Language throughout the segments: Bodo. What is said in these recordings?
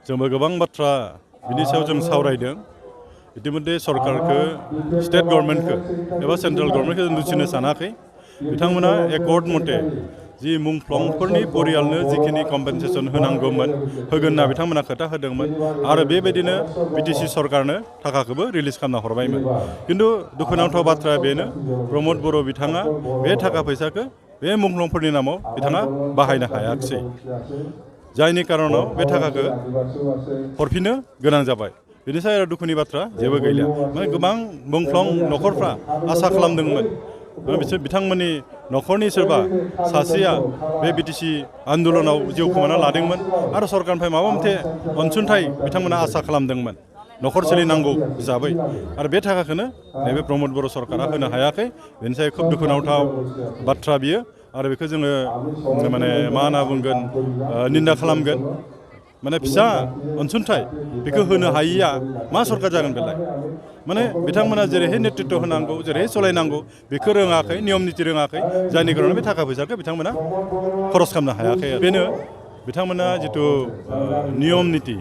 जोंबो गोबां बाथ्रा बिनि सायाव जों सावरायदों इतिमध्ये सरकारखौ स्टेट गभर्नमेन्टखौ एबा सेन्ट्रेल गभर्नमेन्टखौ जों दुसिनो सानाखै बिथांमोना एकर्ड मथे जि मुंख्लंफोरनि परियालनो जिखिनि कम्पेनसेसन होनांगौमोन होगोन होनना बिथांमोना खोथा होदोंमोन आरो बेबायदिनो बिटिसि सरकारनो थाखाखौबो रिलिज खालामना हरबायमोन खिन्थु दुखुनांथाव बाथ्राया बेनो प्रमद बर' बिथाङा बे थाखा फैसाखौ बे मुंख्लंफोरनि नामाव बिथाङा बाहायनो हायाखिसै जायनि कारनाव बे थाखाखौ हरफिननो गोनां जाबाय बेनिफ्राय आरो दुखुनि बाथ्रा जेबो गैलिया माने गोबां मुंख्लं न'खरफ्रा आसा खालामदोंमोन बिसोर बिथांमोननि न'खरनि सोरबा सासेया बे बिटिसि आन्दलनाव जिउ खोमाना लादोंमोन आरो सरकारनिफ्राय माबा मोनसे अनसुंथाइ बिथांमोना आसा खालामदोंमोन न'खर सोलिनांगौ हिसाबै आरो बे थाखाखौनो नैबे प्रमद बर' सरकारा होनो हायाखै बेनि सायाव खोब दुखुनांथाव बाथ्रा बियो आरो बेखौ जोङो माने मा होनना बुंगोन निन्दा खालामगोन माने फिसा अनसुंथाइ बेखौ होनो हायिया मा सरकार जागोन बेलाय माने बिथांमोना जेरैहाय नेतृत्व होनांगौ जेरैहाय सालायनांगौ बेखौ रोङाखै नियम निति रोङाखै जायनि खारनाव बे थाखा फैसाखौ बिथांमोना खरस खालामनो हायाखै बेनो बिथांमोना जिथु नियम निति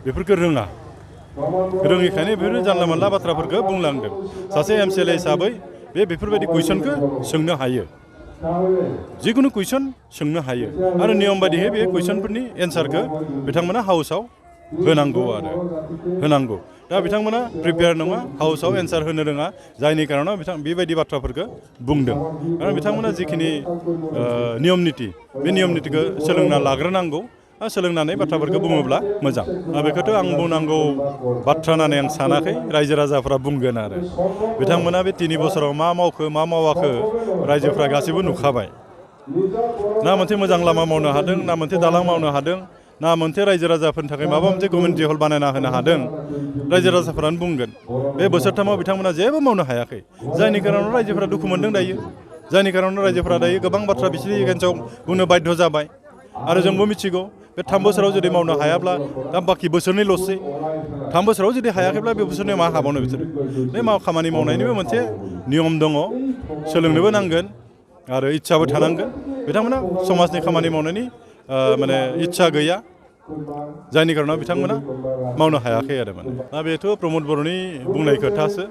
बेफोरखौ रोङिखायनो बेफोर जानला मोनला बाथ्राफोरखौ बुंलांदों सासे एमसिएलए हिसाबै बेफोरबायदि कुइसनखौ सोंनो हायो जिखुनु कुइसन सोंनो हायो आरो नियम बायदियै बे कुइसनफोरनि एन्सारखौ बिथांमोना हाउसआव होनांगौ दा बिथांमोना प्रिपेयार नङा हाउसआव एन्सार होनो रोङा जायनि कारनाव बेबायदि बाथ्राफोरखौ बुंदों आरो बिथांमोना जिखिनि नियम निति बे नियम नितिखौ सोलोंना लाग्रोनांगौ सोलोंनानै बाथ्राफोरखौ बुङोब्ला मोजां बेखौथ' आं बुंनांगौ बाथ्रा होननानै आं सानाखै रायजो राजाफ्रा बुंगोन आरो बिथांमोना बे 3 बोसोराव मा मावखो मा मावाखो रायजोफ्रा गासैबो नुखाबाय ना मोनसे मोजां लामा मावनो हादों ना मोनसे दालां मावनो हादों ना मोनसे रायजो राजाफोरनि थाखाय माबा मोनसे कमिउनिटि हल बानायना होनो हादों रायजो राजाफोरानो बुंगोन बे बोसोरथामाव बिथांमोना जेबो मावनो हायाखै जायनि कारनाव रायजोफोरा दुखु मोनदों दायो जायनि कारनाव रायजोफोरा दायो गोबां बाथ्रा बिसोरनि एगेन्स्टआव बुंनो बाध्य जाबाय आरो जोंबो मिथिगौ बे 3 बोसोराव जुदि मावनो हायाब्ला दा बाखि बोसोरनैल'सै 3 बोसोराव जुदि हायाखैब्ला बे बोसोरनै मा हाबावनो बिसोरो बे खामानि मावनायनिबो मोनसे नियम दङ सोलोंनोबो नांगोन आरो इच्छाबो थानांगोन बिथांमोना समाजनि खामानि मावनायनि माने इच्छा गैया जायनि कारनाव बिथांमोना मावनो हायाखै आरो माने दा बेथ' प्रमद बर'नि बुंनाय खोथासो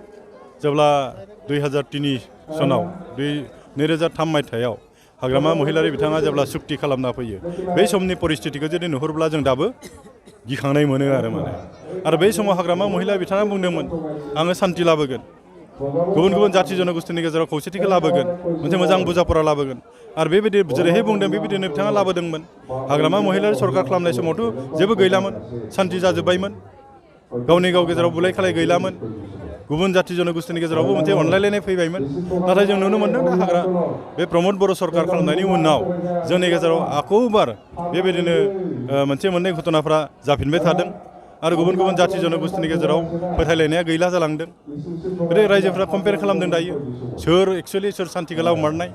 जेब्ला 2003 सनाव 2003 मायथाइयाव हाग्रामा महिलारि बिथाङा जेब्ला सुक्ति खालामना फैयो बै समनि परिस्थितिखौ जुदि नुहुरब्ला जों दाबो गिखांनाय मोनो आरो माने आरो बै समाव हाग्रामा महिला बिथाङा बुंदोंमोन आङो सान्ति लाबोगोन गुबुन गुबुन जाथि जनगोष्ठीनि गेजेराव खौसेथिखौ लाबोगोन मोनसे मोजां बुजाफोरा लाबोगोन आरो बेबायदि जेरैहाय बुंदों बेबायदिनो बिथाङा लाबोदोंमोन हाग्रामा महिलारि सरकार खालामनाय समावथ' जेबो गैलामोन सान्ति जाजोब्बायमोन गावनि गाव गेजेराव बुलाय खालाय गैलामोन गुबुन जाथि जनगोष्ठीनि गेजेरावबो मोनसे अनलायलायनाय फैबायमोन नाथाय जों नुनो मोन्दों दा बे प्रमद बर' सरकार खालामनायनि उनाव जोंनि गेजेराव आखौबार बेबायदिनो मोनसे मोननै घटनाफ्रा जाफिनबाय थादों आरो गुबुन गुबुन जाथि जनगोष्ठीनि गेजेराव फोथायलायनाया गैला जालांदों बे रायजोफ्रा कम्पेयार खालामदों दायो सोर सान्तिखौ लाबोमारनाय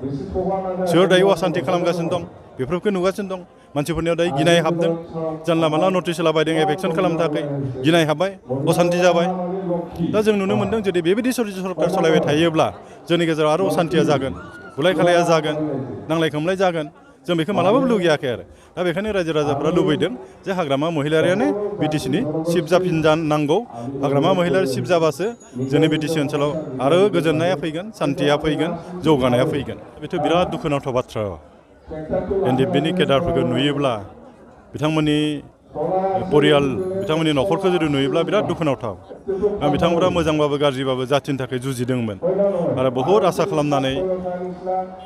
सोर दायो असान्ति खालामगासिनो दं बेफोरखौ नुगासिनो दं मानसिफोरनियाव दायो गिनाय हाबदों जानला मानला नटिस होलाबायदों एभेक्सन खालामनो थाखाय गिनाय हाबबाय असान्ति जाबाय दा जों नुनो मोन्दों जुदि बेबायदि सरकार सालायबाय थायोब्ला जोंनि गेजेराव आरो असान्तिया जागोन बुलाय खालाया जागोन नांलाय खमलाय जागोन जों बेखौ मालाबाबो लुगैयाखै आरो दा बेखायनो रायजो राजाफ्रा लुबैदों जे हाग्रामा महिलारियानो बिटिसिनि चिफ जाफिनजानांगौ हाग्रामा महिलारि चिफ जाबासो जोंनि बिटिसि ओनसोलाव आरो गोजोननाया फैगोन सान्तिया फैगोन जौगानाया फैगोन बेथ' बिराद दुखुनांथाव बाथ्रा एनडिएफबिनि केडारफोरखौ नुयोब्ला बिथांमोननि परियाल बिथांमोननि न'खरखौ जुदि नुयोब्ला बिराद दुखुनांथाव बिथांमोना मोजांबाबो गाज्रिबाबो जाथिनि थाखाय जुजिदोंमोन आरो बहुद आसा खालामनानै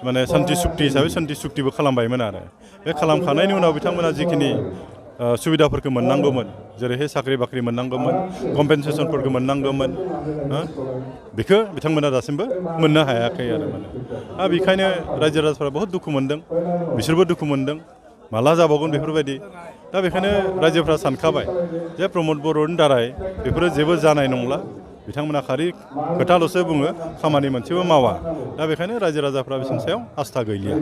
माने सान्ति सुक्ति हिसाबै सान्ति सुक्तिबो खालामबायमोन आरो बे खालामखांनायनि उनाव बिथांमोना जिखिनि सुबिदाफोरखौ मोननांगौमोन जेरैहाय साख्रि बाख्रि मोननांगौमोन कम्पेनसेसनफोरखौ मोननांगौमोन बेखौ बिथांमोना दासिमबो मोननो हायाखै आरो माने बेखायनो रायजो राजाफ्रा बहुद दुखु मोनदों बिसोरबो दुखु मोनदों माला जाबावगोन बेफोरबायदि दा बेखायनो रायजोफ्रा सानखाबाय जे प्रमद बर'नि दाराय बेफोरो जेबो जानाय नंला बिथांमोना खालि खोथाल'सो बुङो खामानि मोनसेबो मावा दा बेखायनो रायजो राजाफ्रा बिसोरनि सायाव आस्था गैलिया